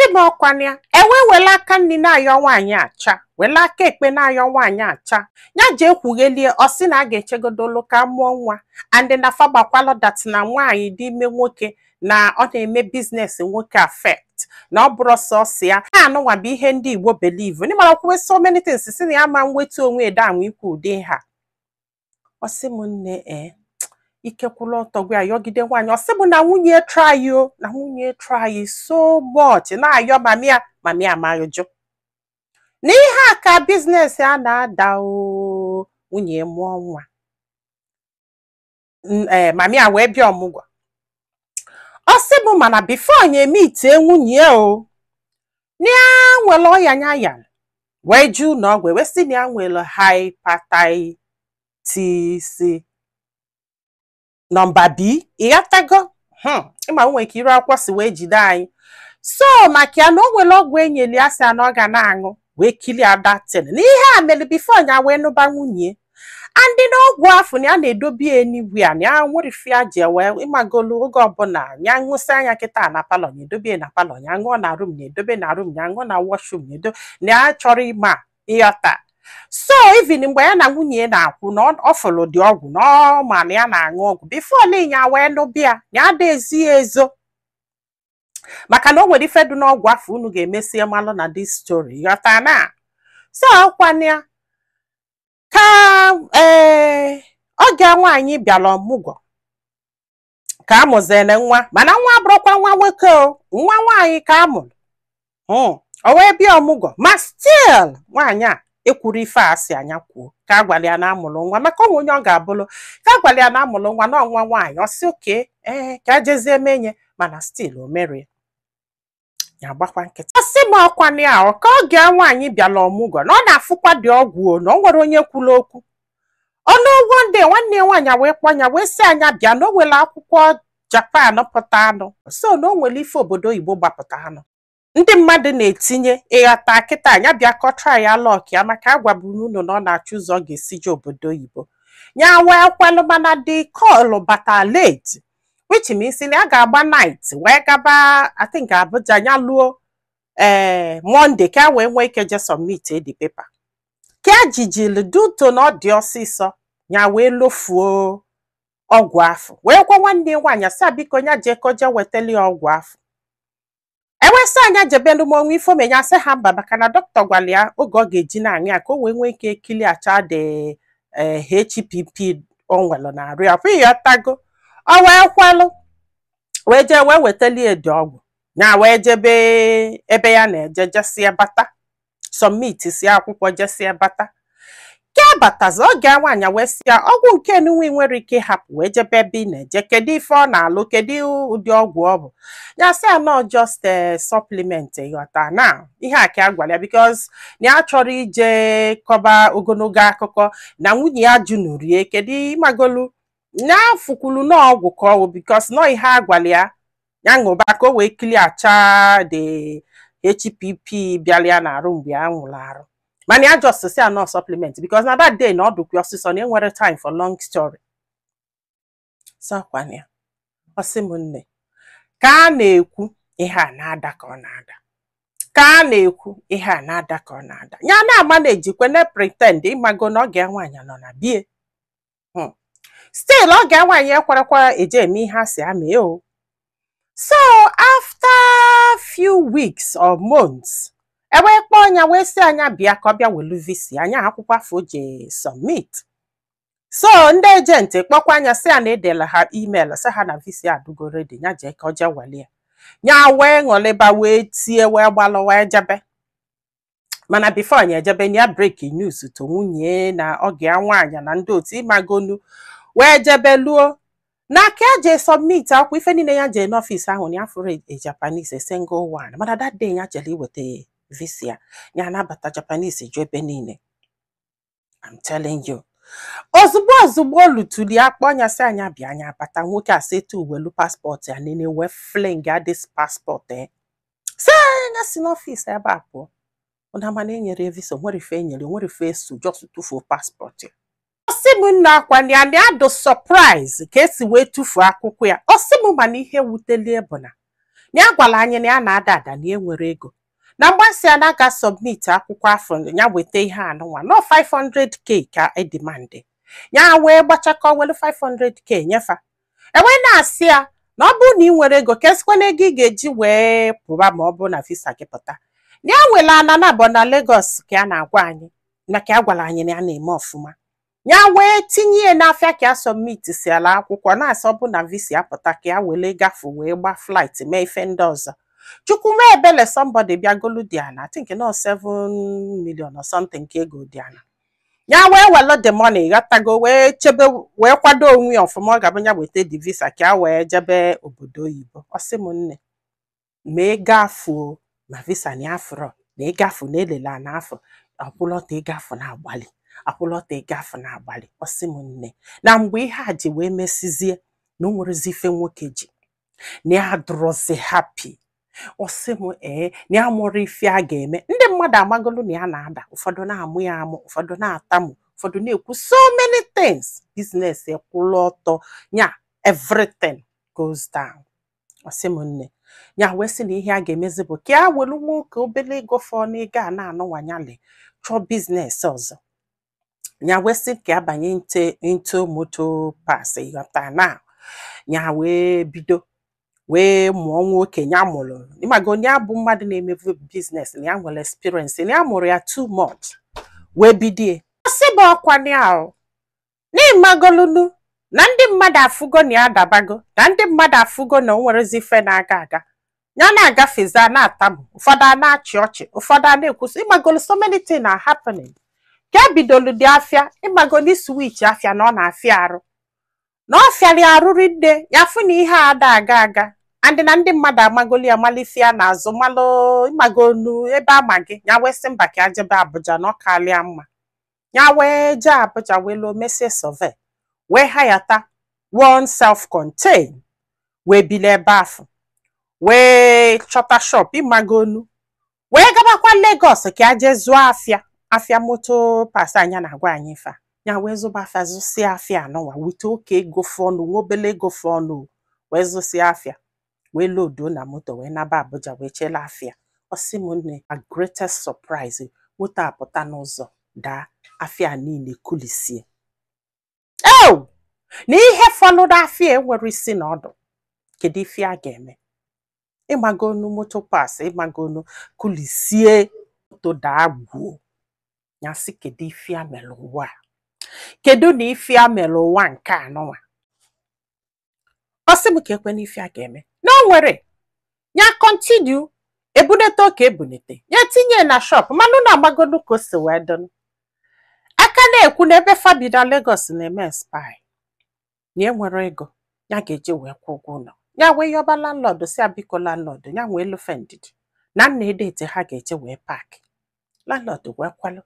Sị m ọkwana ya ewee wele aka nri na-ayọ nwaanyị acha, wele aka ekpe na-ayọ nwaanyị acha, ya jee kwughelie. Ọ sị na a ga-echegodolu ka mụọ nwa, and na fa gbakwalụ that na nwaanyị dị ime nwoke na ọ na-eme business nwoke affect, na ọ bụrụ sọsọ ya ha anụnwa bụ ihe ndị Igbo believe ndị mara kwuwe so many things, si na ya ma nwetu onwe ede anwa ikwu ụdị ha. Ọ sị m nne, ee, ike kwụrụ ọtọ gwa ya yọgide nwaanyị. Ọ sị m na nwunye try o, na nwunye try so much na-ayọ mummy ya, mummy ya amaghị jụ na ihe a ka business a na-ada o. Nwunye mụọ nwa, ee, mummy ya wee bịa ọmụgwọ. Ọ sị m mana before ya eme itie nwunye o, na ya nwere ọya nya ya wee jee ụlọ ọgwụ, wee sị na ya nwere hepatitis number B. Ịghọtago? Ịma o nwere ka iru akwụkwọ si wee jide anyị so maka ya na o nwere ọgwụ enyeli ya, sị ya na ọ ga na-aṅụ wee kilie datin na ihe a mere before ya wee nụba nwunye. Andị na ọgwụ afọ na ya na-edobe ya enigwe a na ya nwere ife ya ji wee ịmagolu oge ọbụla ya ṅụsị anya kịta na parlour, ya edobe ya na parlour, ya ṅụọ na room, ya edobe na room, ya ṅụọ na washroom, ya edobe na ya chọrọ ịma. Ịghọta? So even mgbe ya na nwunye ya na-akwụ na ọ fụrụ dị ọgwụ na ọ ma na ya na-aṅụ ọgwụ before na ya wee nụbịa, ya ada ezi ya ezo maka na o nwere ife dị n'ọgwụ afọ unu ga-emesie malụ na this story. Ghọta na so ọkwana ya ka ee oge nwaanyị bịara ọmụgwọ ka a mụziri nwa, mana nwa abụrụkwa nwa nwoke o, nwa nwaanyị ka a mụrụ. O wee bịa ọmụgwọ, ma still nwaanyị a ekwuru ife a sị anya kwuo ka a gwara ya na amụrụ nwa, maka onwe onye ọ ga-abụrụ ka a gwara ya na amụrụ nwa na ọnwa nwaanyị. Ọ sị oke ee ka a jezie menye, mana still o merie, ya agbakwa nkịtị. Ọ sị m ọkwana ya ọ ka oge nwaanyị bịara ọmụgwọ na ọ na-afụkwa dị ọgwụ o, na o nwere onye kwuru okwu ọnụ. One day nwanne ya nwaanyị wee kpọọ ya wee sị anya bịa na o nwere akwụkwọ Japan pụta anụ, so na o nwere ife obodo oyibo gbapụta anụ ndị mmadụ na-etinye. Ịghọta kịta? Anya bịa kọtra ya luck ya, maka agwaburu unu na ọ na-achọ ụzọ ọ ga-esi je obodo oyibo. Ya wee kwelụ, mana the call bata late, which means na ya ga-agba night wee gaba, I think Abuja, ya luo ee Monday ka wee nwee ike je submit the paper ka ejijili duto na ọ dị ọsịsọ. Ya wee lofuo ọgwụ afọ wee gwa nwanne ya nwaanyị sị biko ya jee ka o jee wetali ya ọgwụ afọ. Ewesị anya jebe n'ụmọnwa ifome, ya sị ha mba, maka na dọkịta gwara ya oge ọ ga-eji na-aṅụ ya ka o wee nwee ike ekili acha dị HPP o nwere na-arụ ya kwa. Ịghọtago? O wee kwalụ wee jee wee wetali ede ọgwụ, ya wee jebe ebe ya na-eje, jesie bata, submit si akwụkwọ, jesie bata. Ke batazi oge nwaanyị wee sị ya ọgwụ nke nunwe nwere ike ịhapụ wee jebe ebe ị na-eje, kedu ife ọ na-alụ, kedu ụdị ọgwụ ọ bụ? Ya sị ya nọ just supplement. Ịghọta na ihe a ka a gwara ya because na ya chọrọ ije kọba ogologo akụkọ na nwunye ya jụnụrie kedu ịmagolu na afụkwulu n'ọgwụ ka ọ wụ, because nọ ihe a gwara ya ya ṅụba ka o wee kiliacha the HPP bịara ya n'arụ mgbe ya nwụrụ arụ. Mana ya just say no supplement because na that day na ọ dụkwa ọsịsọ na enwere time for long story. So kwana ya, ọ sị m nne, ka a na-ekwu ihe a na-ada ka ọ na-ada, ka a na-ekwu ihe a na-ada ka ọ na-ada, ya na-ama na-ejikwe na pretend ịmago na oge nwaanyị nọ na bie. Still oge nwaanyị ekwerekwa eje eme ihe a sị amee o. So after few weeks or months, ewee kpọọ ya wee sị anya bịa ka ọ bịa welu visa anya, akwụkwọ afọ o ji submit. So ndị agent kpọkwa anya sị ya na edela ha email, sị ha na visa adụgo ready, ya jee ka ọ jee wele ya. Ya wee ṅụlịba wee tie wee gbalụ wee jebe, mana before ya ejebe ya break news to nwunye na oge ya nwaanyị na ndị otu ịmagonu wee jebe luo na ka ya jee submit akwụkwọ ife niile. Ya jee n'office ahụ na ya fụrụ a Japanese, a single one, mana that day ya jere iweta visa ya, anabata Japanese ju ebe niile. I'm telling you, ozugbo ozugbo o lutuli ya kpọọ ya sị anya bịa, anya bata, nwoke asị etu welu passport ya nene wee fling ya this passport, sị anya si n'office ebe a pụọ ụna, mana enyere ya visa nwere ife enyere nwere ife esu, just tụfuo passport ya. Ọ sị m nna, akwa ya na ya dị surprise ka esi wee tụfuo akwụkwọ ya. Ọ sị m mana ihe wutelie bụ na Na ya gwara anyị na ya na-ada ada, na ya nwere ego, na mgbasị ya na-aga submit akwụkwọ afọ ya, weta ihe anụnwa nọ 500K ka e demand. Ya wee gbachakọ welu 500K nyefa. Enwee na-asị ya na ọ bụrụ na ị nwere ego, ka esikwana ego ị ga-eji wee pụba ma ọ bụrụ na visa gị pụta. Na ya nwere ana na abụọ na Lagos ka ya na-agwa anyị na ka ya gwara anyị na ya na-eme ọfụma. Ya wee tinye ya n'afịa ka ya submit si ala akwụkwọ, na-asị ọ bụ na visa ya pụta, ka ya wele gafe wee gba flight, mee ife ndị ọzọ. Chukwu mee ebele, somebody bịa golu dị ana, I think no 7 million or something ka ego dị ana. Ya wee welu the money, ghọtago, wee chebe, wee kwado onwe ya ọfụma. Ọ ga-abụ ya weta the visa ka ya wee jebe obodo oyibo. Ọ sị m nne, ma ego afụ ma visa na ya fụrọ, na ego afụ na elele ana afọ akwụlọta, ego afụ na-agbalị akwụlọta, ego afụ na-agbalị. Ọ sị m nne, na mgbe ihe a ji wee mesizie, na o nwerezi ife nwoke ji na ya dụrọzi happy. Ọ sị m ee, na ya mụrụ ife a ga-eme. Ndị mmadụ amagolu na ya na-ada, ụfọdụ na-amụ ya amụ, ụfọdụ na-atamụ, ụfọdụ na-ekwu so many things. Business kwụlụ ọtọ ya, everything goes down. Ọ sị m nne, ya wee sị na ihe a ga-emezi bụ ka ya welu nwoke obere ego fọ n'ego a na-anụwanyali, chọọ business ọzọ. Ya wee sị ka ya banye into motor parts, ịghọta? Na ya wee bido wee mụọ nwoke ya mụrụ. Ịmago, ya bụ mmadụ na-emevu business, na ya nwere experience, na ya mụrụ ya too much, wee bidie. Sị bụ ọkwa ya o n'ịmagolunu na ndị mmadụ afụgo na ya adabago, na ndị mmadụ afụgo na o nwerezi ife na-aga aga. Ya na-agafezi, a na-atamụ, ụfọdụ a na-achị ọchị, ụfọdụ a na-ekwusi. Ịmagolu, so many things are happening. Ka ebidolu dị afịa, ịmago, na switch afịa na ọ na-afịa arụ, na ọ fịara ya arụrụ nne ya, fụ na ihe a ada aga aga, andị na ndị mmadụ amagolu ya, malifia n'azụ malụ. Ịmagonu ebe ama gị. Ya wee sị mba, ka ya jebe Abuja na ọ kalịa mma. Ya wee jee Abuja, wee lụọ, mesie survey, wee hayata one self-contained, wee bili ebe afụ, wee chọta shop. Ịmagonu, wee gabakwa Lagos ka ya jee zụọ afịa, afịa motor parts anya na-agwa anyị ife a. Ya wee zụba afịa, zụsịa afịa anụnwa wute oke ego fọnụ, nwa obele ego fọnụ, wee zụsịa afịa, wee loduo na moto, wee naba Abuja, wee chela afịa. Ọ sị m nne, a greatest surprise, moto apụta n'ụzọ daa, afịa niile kulisie. Ew! Na ihe fọlụrụ afịa enwere isi na ọdụ. Kedu ife a ga-eme? Ịmagonu, motor parts, ịmagonu, kulisie, moto daa gwuo. Ya sị, kedu ife a mere ụwa a? Kedu na ife a mere ụwa nke anụnwa? Ọ sị m ka ekwe n'ife a ga-eme na o nwere ya continue ebunete oke ebunete ya tinye na shop, manụ na agbagolu ka o si wee dụnụ aka na-ekwu na ebe fabi na Lagos na-eme expire, na enwere ego ya ga-eji wee kwụ ụgwọ ụlọ. Ya wee yọba landlord, si biko landlord, ya nwee elufe ndidi na nna edete ha ga-eje wee pack. Landlord wee kwalụ.